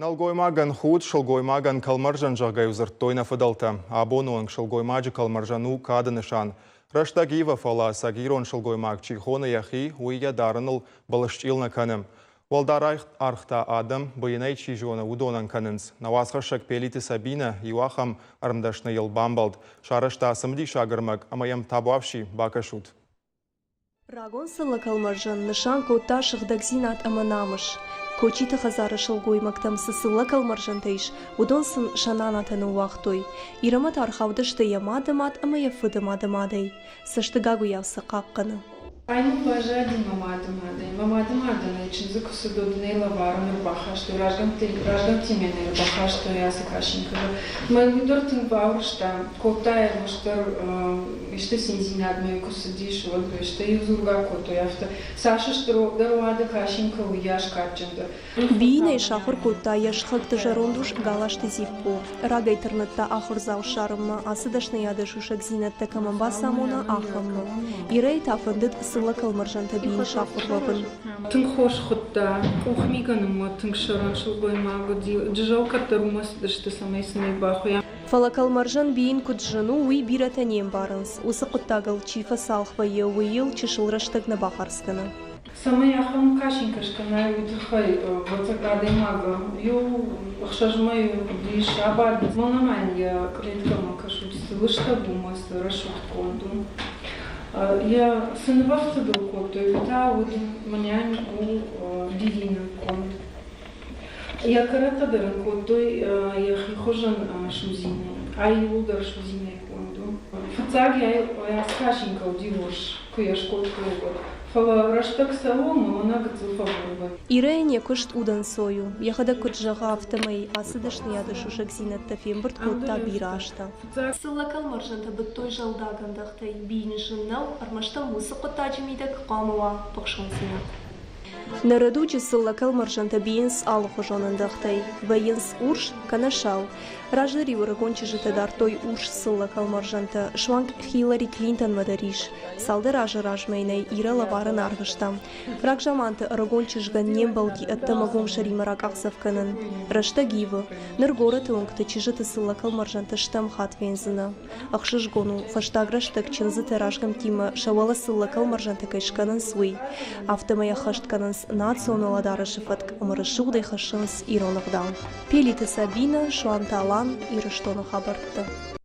Нӕлгоймагӕн худ, сылгоймагӕн кӕлмӕрзӕн, зӕгъгӕ-иу дзырдтой нӕ фыдӕлтӕ. Абоны онг сылгоймаджы кӕлмӕрзӕн у кады нысан. Рӕстӕг ивы, фӕлӕ ӕцӕг ирон сылгоймаг чи хоны йӕхи, уый йӕ дарыныл былысчъил нӕ кӕны. Уӕлдӕр аргъ та адӕм, быйынӕй чи зоны, уыдонӕн кӕнынц. Нӕ уацхӕссӕг Пелиты Сабинӕ иу ахӕм ӕрмдӕсныйыл бамбӕлд. Сарӕзта цымыдисаг ӕрмӕг ӕмӕ йӕм табуафси бакӕсут. Рагон цыллӕ кӕлмӕрзӕн нысан кодта сыгъдӕгдзинад ӕмӕ намыс. Кочиты хӕдзары сылгоймӕгтӕм цы цыллӕ кӕлмӕрзӕнтӕ ис, уыдон сын сӕ нанатӕ ныууагътой. Ирӕмӕ та ӕрхаудысты йӕ мады мад ӕмӕ йӕ фыды мады мадӕй. Цӕстыгагуыйау сӕ хъахъхъӕны. Ай мын баззади мӕ мады мадӕй. Мӕ мады мадӕн ӕй чындзы куы цыд, уӕд ын ӕй лӕварӕн ӕрбахастой, разгӕмттимӕ йын ӕрбахастой ацы касинкӕ. Мӕ уый дӕр тынг бауырзта. Кодта ӕрмӕстдӕр исты циндзинадмӕ куы цыдис, уӕд стӕй-иу дзургӕ кодтой афтӕ, цас стырдӕр уӕдӕ касинкӕ, уыйас кадджындӕр. Бийынӕй сахуыр кодта йӕ сыхӕгты зӕронд ус Галазты Зиппо. Рагӕй тырныдта ахуырдзау ссарынмӕ, ацы дӕсныйады сусӕгдзинӕдтӕ кӕмӕн бацамона, ахӕммӕ. Ирӕйы та фӕндыд цыллӕ кӕлмӕрзӕнтӕ бийын сахуыр уӕвын. Тынг хорз хуыдта, къухмигӕнынмӕ тынг сӕрӕн сылгоймаг уыди. Джызӕл кӕддӕр уымӕ цыдысты, цӕмӕй сын ӕй бахуыйа. Фӕлӕ кӕлмӕрзӕн бийын куыд зын у, уый бирӕтӕ не мбарынц. Уыцы хъуыддагыл чи фӕцалх вӕййы, уый йыл чысыл рӕстӕг нӕ бахардз кӕны. Цӕмӕй ахӕм касинкӕ скӕнай, уый тыххӕй ӕвӕццӕг адӕймагы иу ӕхсӕз мӕйы хъуыдис абадын. Мӕнӕн йӕ кълеткӕмӕ кӕсут, цы лыстӕг у ӕмӕ цы рӕсугъд конд у. Йӕ цы нывӕфтыд ыл кодтой, уый та уыд мӕнӕн у дидинӕг конд. Йӕ кӕрӕттӕ дӕр ын кодтой йӕхи хуызӕн судзинӕй. Ай иууылдӕр судзинӕй конд у. Фыццаг йӕ ацы касинкӕ уыди урс, куы йӕ скодтой, уӕд. Фӕлӕ рӕстӕг цӕуы ӕмӕ мӕнӕ гыццыл фӕбур. Ирӕйӕн йӕ куыст удӕнцой у. Йӕхӕдӕг куыд зӕгъы, афтӕмӕй ацы дӕсныйады сусӕгдзинӕдтӕ фембырд кодта бирӕ азтӕ. Цыллӕ кӕлмӕрзӕнтӕ быдтой зӕлдаг ӕндӕхтӕй. Бийын зын нӕу, ӕрмӕст ӕм уыцы хъуыддаджы мидӕг хъуамӕ уа быхсондзинад. Ныры дуджы цыллӕ кӕлмӕрзӕнтӕ бийынц алыхуызон ӕндӕхтӕй, вӕййынц урс кӕнӕ сау. Раздӕр-иу ӕрыгон чызджытӕ дардтой урс цыллӕ кӕлмӕрзӕнтӕ, суанг Хиллари Клинтонмӕ дӕр ис. Цалдӕр азы размӕ йын ӕй Ирӕ лӕварӕн арвыста. Рагзаманты ӕрыгон чызгӕн не мбӕлди ӕддӕмӕ гомсӕримӕ ракъахдзӕф кӕнын. Рӕстӕг ивы. Ныр горӕты уынгты чызджыты цыллӕ кӕлмӕрзӕнтӕ стӕм хатт фендзынӕ. Ӕхсызгон у, фӕстаг рӕстӕг чындзытӕ разгӕмттимӕ сӕ уӕлӕ цыллӕ кӕлмӕрзӕнтӕ кӕй скӕнынц, уый. Афтӕмӕй ӕххӕст кӕнынц национ уӕлӕдарӕсы фӕтк ӕмӕ рӕсугъдӕй хӕссынц ирон ӕгъдау. Пелиты Сабинӕ, Суанты Алан, Ирыстоны хабӕрттӕ.